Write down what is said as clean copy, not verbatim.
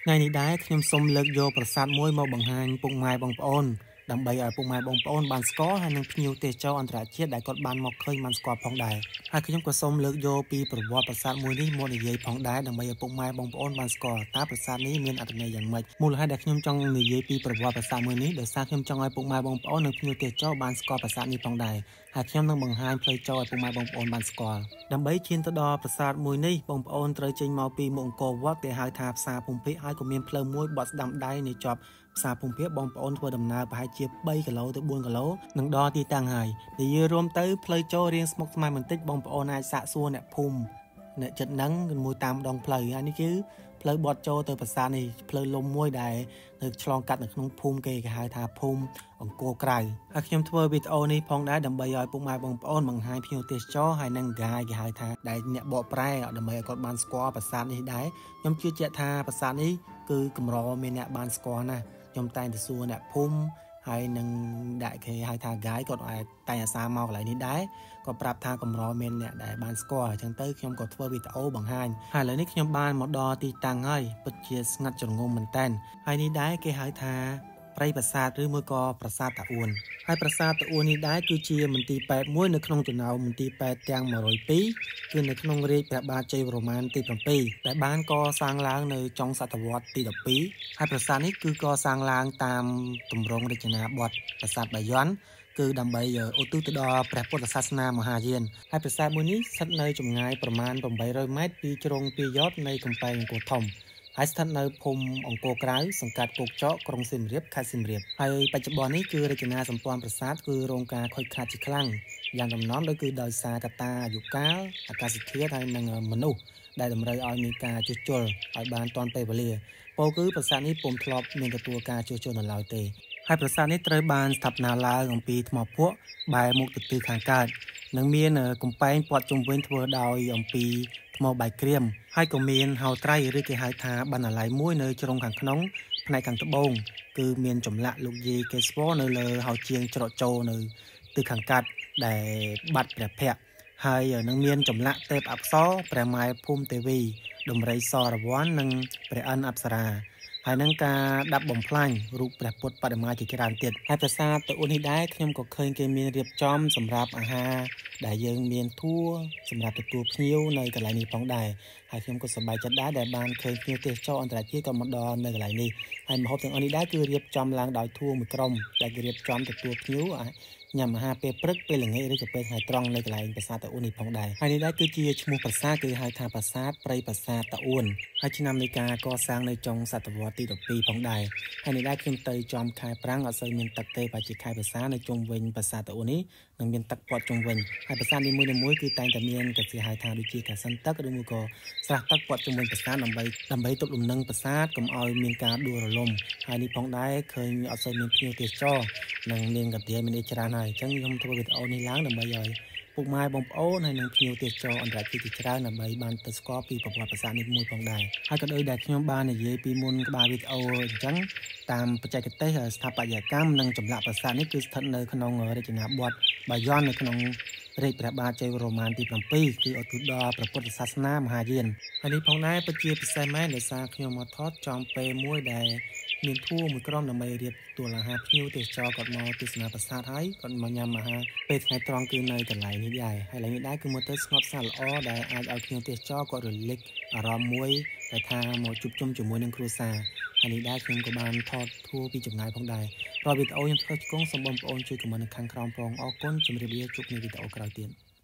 ថ្ងៃនេះដែរខ្ញុំសូមលើកយកប្រាសាទមួយមកបង្ហាញពុកម៉ែបងប្អូនដើម្បីឲ្យពុកម៉ែបងប្អូនបានស្គាល់ហើយនិងភ្ញៀវទេសចរអន្តរជាតិដែលគាត់បានមកឃើញបានស្គាល់ផងដែរហើយខ្ញុំក៏សូមលើកយកពីប្រវត្តិប្រាសាទមួយនេះមកនិយាយផងដែរដើម្បីឲ្យពុកម៉ែបងប្អូនបានស្គាល់តើប្រាសាទនេះមានអត្ថន័យយ៉ាងម៉េចមូលហេតុដែលខ្ញុំចង់និយាយពីប្រវត្តិប្រាសាទមួយនេះដោយសារខ្ញុំចង់ឲ្យពុកម៉ែបងប្អូននិងភ្ញៀវទេសចរបានស្គាល់ប្រាសាទនេះផងដែរហើយខ្ញុំនឹងបង្ហាញផ្លូវចូលឲ្យពុកម៉ែបងប្អូនបានស្គាល់ដើម្បីឈានទៅដល់ប្រាសាទមួយនេះបងប្អូនត្រូវចេញមកពីមុខអង្គរវត្តគេហៅថាផ្សារភូមិភាគហើយក៏មានផ្លូវមួយបត់ស្ដាំដៃនៅជាប់ផ្សារភូមិភាគបងប្អូនធ្វើដំណើរប្រហែលជា3គីឡូទៅ4គីឡូនឹងដល់ទីតាំងហើយនិយាយរួមទៅផ្លូវចូលរៀងស្មុគស្មាញបន្តិចបងប្អូនអាចសាកសួរអ្នកភូមិអ្នកចិត្តហ្នឹងមួយតាមដងផ្លូវហើយនេះគឺផ្លូវបត់ចូលទៅប្រាសាទនេះផ្លូវលំមួយដែលនៅឆ្លងកាត់នៅក្នុងភូមិគេហៅថាភូមិអង្គរក្រៅហើយខ្ញុំធ្វើវីដេអូនេះផងដែរដើម្បីឲ្យពុកម៉ែបងប្អូនបង្ហាញភ្ញៀវទេសចរហើយនិង guide គេហៅថាដែលអ្នកបកប្រែដើម្បីឲ្យគាត់បានស្គាល់ប្រាសាទនេះដែរខ្ញុំជឿជាក់ថាប្រាសាទនេះគឺកម្រមានអ្នកបានស្គាល់ណាស់ខ្ញុំតែងតែសួរអ្នកភូមិហើយនឹងដាក់គេហៅថា guide គាត់ឲ្យតែងអាសាមកកន្លែងនេះដែរគាត់ប្រាប់ថាកម្រមានអ្នកដែលបានស្គាល់អញ្ចឹងទៅខ្ញុំក៏ធ្វើវីដេអូបង្ហាញហើយឥឡូវនេះខ្ញុំបានមកដល់ទីតាំងហើយពិតជាស្ងាត់ជ្រងំមែនតើហើយនេះដែរគេហៅថាព្រៃប្រាសាទឬមួយក៏ប្រាសាទតាអួនហើយប្រាសាទតាអួននេះដែរគឺជាមន្ទីរពេទ្យមួយនៅក្នុងចំណោមមន្ទីរពេទ្យទាំង102គឺនៅក្នុងរាជព្រះបាទជ័យវរ្ម័នទី7ដែលបានកសាងឡើងនៅចុងសតវត្សទី12ហើយប្រាសាទនេះគឺកសាងឡើងតាមទម្រង់រចនាបថប្រាសាទបាយ័នគឺដើម្បីឧទ្ទិសទៅដល់ព្រះពុទ្ធសាសនាមហាយានហើយប្រាសាទមួយនេះស្ថិតនៅចម្ងាយប្រមាណ800ម៉ែត្រពីជ្រុងពីយ៉តនៃកំពែងអង្គរធំហើយស្ថិតនៅភូមិអង្គរក្រៅសង្កាត់គោកចកក្រុងសៀមរាបខេត្តសៀមរាបហើយបច្ចុប្បន្ននេះគឺរចនាសម្ព័ន្ធប្រាសាទគឺរងការខូចខាតជាខ្លាំងយ៉ាងដំណំដោយគឺដោយសារកត្តាអាយុកាលអាកាសធាតុហើយនិងមនុស្សដែលតម្រូវឲ្យមានការជួសជុលឲ្យបានទាន់ពេលវេលាពោលគឺប្រាសាទនេះពុំធ្លាប់មានទទួលការជួសជុលនៅឡើយទេហើយប្រាសាទនេះត្រូវបានស្ថាបនាឡើងអំពីថ្មភក់បែរមុខទៅទិសខាងកើតនិងមានកំពែងព័ទ្ធជុំវិញធ្វើដោយអំពីថ្មបាយក្រៀមហើយក៏មានហោត្រៃឬគេហៅថាបណ្ណាល័យមួយនៅជ្រុងខាងក្នុងផ្នែកខាងត្បូងគឺមានចម្លាក់លោកយាយកេស្វរនៅលើហោជាងច្រកចូលនៅទិសខាងកាត់ដែលបាត់ព្រះភ័ក្ត្រហើយនឹងមានចម្លាក់ទេពអប្សរព្រះម៉ែភូមិទេវីដំរីសរវ័ននិងព្រះឥន្ទអប្សរាហើយនឹងការដាប់បំផ្លាញរូបព្រះពុទ្ធបដិមាជាច្រើនទៀតហើយប្រាសាទតាអួននេះដែរខ្ញុំក៏ឃើញគេមានរៀបចំសម្រាប់អាហារដែលយើងមានធួសម្រាប់ទទួលភ្ញៀវនៅកន្លែងនេះផងដែរហើយខ្ញុំក៏សប្បាយចិត្តដែរដែលបានឃើញភ្ញៀវទេសចរអន្តរជាតិក៏មកដល់នៅកន្លែងនេះហើយម្ហូបទាំងអស់នេះដែរគឺរៀបចំឡើងដោយធួមួយក្រុមដែលគេរៀបចំទទួលភ្ញៀវញ៉ាំអាហារពេលព្រឹកពេលល្ងាចឬក៏ពេលថ្ងៃត្រង់នៅកន្លែងប្រាសាទតាអួននេះផងដែរហើយនេះដែរគឺជាឈ្មោះប្រាសាទគឺហៅថាប្រាសាទព្រៃប្រាសាទតាអួនហើយឆ្នាំនៃការកសាងនៅចុងសតវត្សទី12ផងដែរហើយនេះដែរខ្ញុំទៅចំខែប្រាំងអត់សូវមានទឹកទេបើជាខែវស្សានៅជុំវិញប្រាសាទតាអួននេះនឹងមានទឹកព័ទ្ធជុំវិញហើយប្រាសាទនីមួយៗគឺតែងតែមានគេហៅថាដូចជាកាសិនទឹកឬមួយក៏ស្រះទឹកព័ទ្ធជុំវិញប្រាសាទដើម្បីទប់លំនឹងប្រាសាទកុំឲ្យមានការដួលរលំហើយនេះផងដែរឃើញអត់សូវមានភ្ញៀវទេសចរនិងមានកន្ទេលមានអីច្រើនហើយអញ្ចឹងខ្ញុំធ្វើវីដេអូនេះឡើងដើម្បីឲ្យពុកម៉ែបងប្អូនហើយនិងភ្ញៀវទេសចរអន្តរជាតិជាច្រើនដើម្បីបានទៅស្គាល់ពីប្រវត្តិប្រាសាទនេះមួយផងដែរហើយក៏ដូចដែលខ្ញុំបាននិយាយពីមុនក្បាលវីដេអូអញ្ចឹងតាមបច្ចេកទេសស្ថាបត្យកម្មនិងចម្លាក់ប្រាសាទនេះគឺស្ថិតនៅក្នុងរចនាបថបាយ័ននៅក្នុងរាជព្រះបាទជ័យវរ្ម័នទី7គឺឧទ្ទិសដល់ព្រះពុទ្ធសាសនាមហាយានហើយនេះផងដែរពិតជាពិសេសមែនដោយសារខ្ញុំមកថតចំពេលមួយដែលមានធួមួយក្រុមដើម្បីរៀបទទួលអាហារភ្ញៀវទេសចរគាត់មកទស្សនាប្រាសាទហើយគាត់មកញ៉ាំអាហារពេលថ្ងៃត្រង់គឺនៅកន្លែងនេះដែរហើយកន្លែងនេះដែរគឺមើលទៅស្ងប់ស្ងាត់ល្អដែលអាចឲ្យភ្ញៀវទេសចរគាត់រលិចអារម្មណ៍មួយដែលថាមកជួបជុំជាមួយនឹងគ្រួសារហើយនេះដែរខ្ញុំក៏បានថតធួពីចម្ងាយផងដែររាល់វីដេអូខ្ញុំធ្វើឆ្កងសូមបងប្អូនជួយខមមិននៅខាងក្រោមផងអរគុណជម្រាបលាជួបគ្នាវីដេអូក្រោយទៀត។